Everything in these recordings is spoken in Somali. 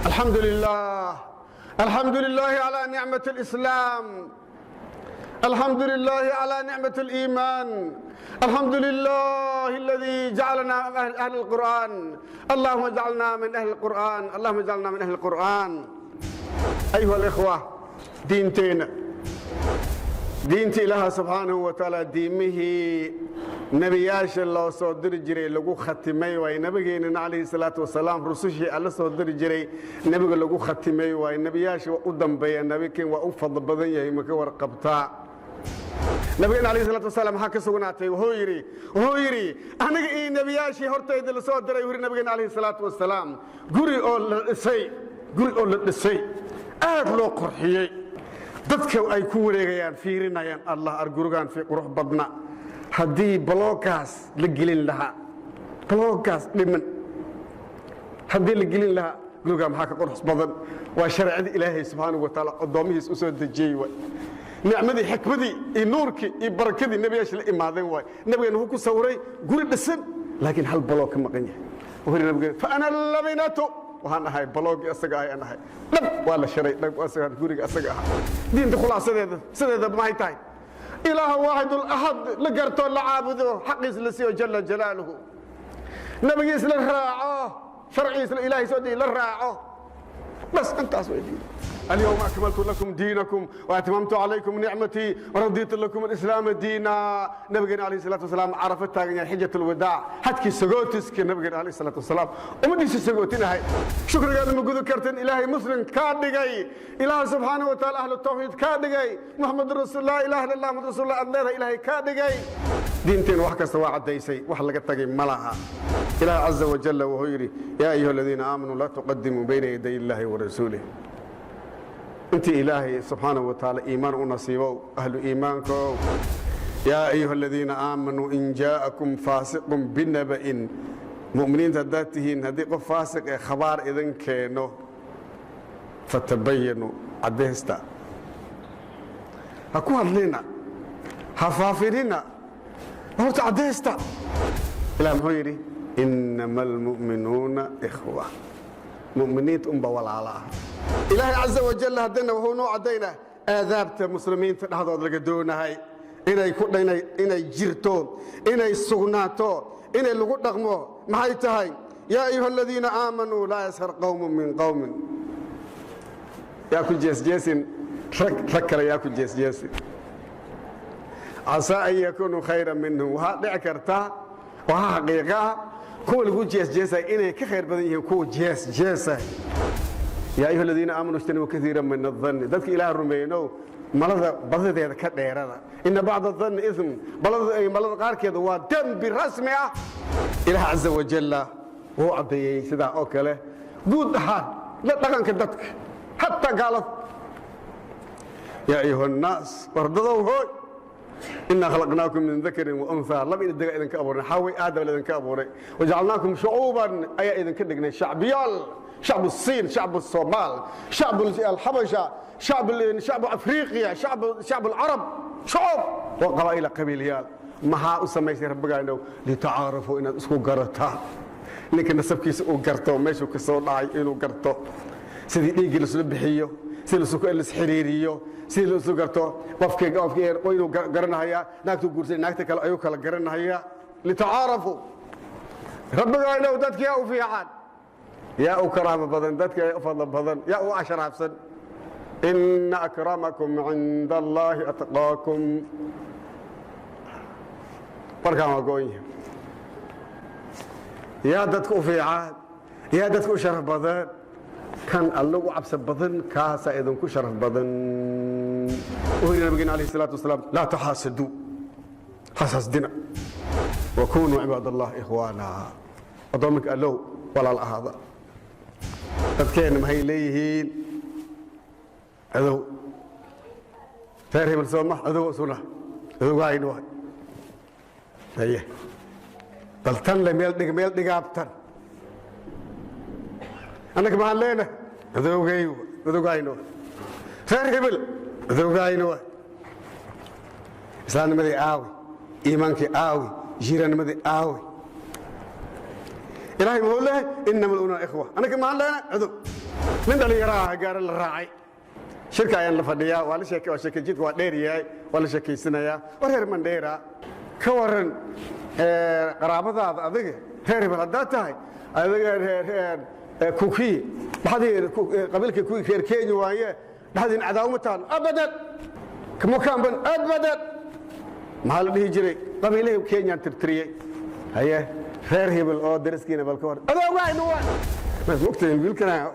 الحمد لله، الحمد لله على نعمة الإسلام، الحمد لله على نعمة الإيمان، الحمد لله الذي جعلنا أهل القرآن. اللهم اجعلنا من أهل القرآن، اللهم اجعلنا من أهل القرآن. أيها الإخوة، diinteena، diinta Ilaaha subxaanahu wa tacaala، diimihii nebiyaasha loo soo diri jiray lagu khatimay waay. Nabigeenana calayhi salaatu wasalaam, rusushii Alla soo diri jiray nebiga lagu khatimay waay. Nebiyaasha waa u dambeeya, nabiken waa u fadlo badan yahay. Ma ka warqabtaa nabigeena alayhi salaatu wasalaam maxaa ka sugnaatay? Wuxuu yidhi aniga iyo nebiyaashii hortayda la soo diray, wuxuu yidhi nabigeena calayhi salaatu wasalaam, guri oo la dhisay, guri oo la dhisay, aad loo qurxiyey, dadka ay ku wareegayaan, fiirinayaan, "Allah, argurigaan fi qurux badna. Haddii baloogaas la gelin lahaa, baloogaas dhiman haddii la gelin lahaa, gurigaa maxaa ka qurux badan?" Waa shareecadii Ilaahay subxaanahu wa tacaala addoomihiis u soo dejiyey waay. Nicmadii, xikmadii iyo nuurkii iyo barakadii nebiyaasha la imaadeen waay. Nabigeena wuxuu ku sawiray guri dhisan, laakiin hal baloog ka maqan yahay. Wuxuu yidhi nabigeen: "فأنا اللبنة." Waxaan ahay baloogii asaga ahay, aan ahay. Dhab waa la shiray, dhab asaga guriga asaga ahaa. Diinta khulaasadeeda sideeda maxay tahay? Ilaah waaxid axad la garto, la caabudo, xaqiis la siiyo jala jalaaluhu, nabigiis la raaco, sharcigiis Ilaahay soo dejiyey la raaco. Bas, intaas way diin. اليوم أكملت لكم دينكم وأتممت عليكم نعمتي ورضيت لكم الإسلام دينا. نبينا عليه الصلاة والسلام عرفة taagan yahay، حجة الوداع، xajkii sagootiska nabigeena عليه الصلاة والسلام ummadiisa sagootinahay. Shukrigaada ma gudi kartin. Ilaahay muslim kaa dhigay, Ilaah subxaanahu wa taala ahlu tawxiid kaa dhigay, Muxamed rasuul, laa ilaha illa Allah Muxamed rasuulullah aad leedahay, Ilaahay kaa dhigay. Diinteena wax kasta waa caddaysay, wax laga tagay ma laha. Ilaah caza wajalla wuxuu yidhi: يا أيها الذين آمنوا لا تقدموا بين يدي الله ورسوله. Intii Ilaahay subxaanahu wa tacaala iimaan u nasiibow, ahlu iimaankow، يا أيها الذين آمنوا إن جاءكم فاسق بنبإ. Mu'miniinta haddaad tihiin, haddii qof faasiq ee khabaar idin keeno، فتبينوا، caddaysta, ha ku hadlina, ha faafinina, horta caddaysta. Ilah muxuu yidhi? إنما المؤمنون إخوة. Mu'miniinta unba walaala ah. Ilaahay caza wajal haddana wuxuu noo caddaynaa aadaabta muslimiinta dhexdood laga doonahay inay jirto, inay sugnaato, inay lagu dhaqmo. Maxay tahay? يا أيها الذين آمنوا لا يسخر قوم من قوم. Yaa ku jeesjeesin rag rag kale, yaa ku jeesjeesin. عسى أن يكونوا خيرا منهم. Waxaa dhici karta, waxaa xaqiiqa ah, kuwa lagu jeesjeesay inay ka khayr badan yihiin kuwa jeesjeesay. يا أيها الذين آمنوا اجتنبوا كثيرا من الظن. Dadka Ilaah rumeeynow, malada badadeeda ka dheerada. إن بعض الظن إثم. Malada qaarkeeda waa dembi rasmi ah. Ilaah caza wajalla wuu caddeeyey sidaa oo kale guud ahaan la dhaqanka dadka, xataa gaalada. يا أيها الناس، wardadow hooy، إنا خلقناكم من ذكر وأنثى. Laba idinka idinka abuurnay, Xaawi Aadam idinka abuuray. وجعلناكم شعوبا ayaa idinka dhignay, shacbiyaal، شعب الصين، شعب الصومال، شعب الحبشة، شعب أفريقيا، شعب العرب، شعوب وقبائل، qabiilyaal. Maxaa u samaysay rabbigaanow? لتعارفوا، inaad isku garataan. Ninka nasabkiisa uu garto, meeshuu ka soo dhacay inuu garto, sidii dhiiggii laisla bixiyo, sidii lasxiriiriyo, sidii laisu garto. Qofkii inuu garanahayaa naagtuu guursaday, naagta kale ayuu kala garanahayaa. لتعارفوا. Rabbigaanow, dadki yaa u fiican? Yaa u karaamo badan? Dadka yaa u fadlo badan? Yaa u ashraafsan? إن أكرمكم عند الله أتقاكم. Markaan waa goon yahay. Yaa dadka u fiican? Yaa dadka u sharaf badan? Kan Alle u cabsi badan, kaasaa idinku sharaf badan. Wuxuu yidhi nabigeen alayhi salaatu wasalaam: لا تحاسدوا، hasasdina، وكونوا عباد الله إخوانا. Addoominka Allow, walaal ahaada. Dadkeenna maxay leeyihiin? Adow reer hebel sooma adow isuna adowgaaynu waay. Haye, bal tan le meel dhig, meel dhigaabtan. Annaga maxaan leenahay? Adowgay, adowgaaynu, reer hebel adowgaaynu waay. Islaamnimadii aawi? Iimaankii aawi? Jiiraannimadii aawi? Ilahay muxuu leeyahay? إنما المؤمنون إخوة. Annaga maxaan leenahay? Adow. Nin dhallinyaraha gaari la raacay, shirka ayaan la fadhiyaa, waa la sheeke, waa sheeke, jidka waa dheer yahay, waa la sheekaysanayaa. War, reer Mandheera ka waran, qaraabadaada adiga reer hebel haddaad tahay, adiga reer Kukiy dhexdii qabiilka kuwi reer Kenya waaye, dhexdiin cadaawma taal? Abadan, kamakamban abadan. Maxaa la dhihi jiray? Qabiilihii Kenyaan tirtiriyey. Haye, reer hebel oo dariskiina bal ka war adoogaynu waa mogtahay. Wiilkana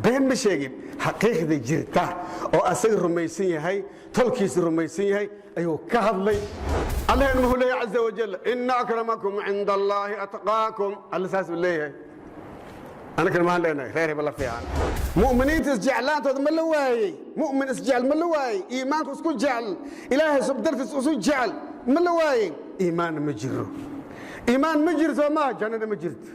been ma sheegin, xaqiiqda jirta oo asaga rumaysan yahay, tolkiisa rumaysan yahay ayuu ka hadlay. Allahna muxuu leeyahay caza wajal? Ina akramakum cinda Allaahi atqaakum. Alle saas buu leeyahay. Anakana maxaan leenahay? Reer hebel la fiican. Mu'miniinta isjeclaantooda ma la waayey? Mu'min isjecel ma la waayey? Iimaanku isku jecel, Ilaahay sub dartiis isu jecel ma la waayey? Iimaanna ma jiro. Iimaan ma jiro, soo maaha? Jannana ma jirto.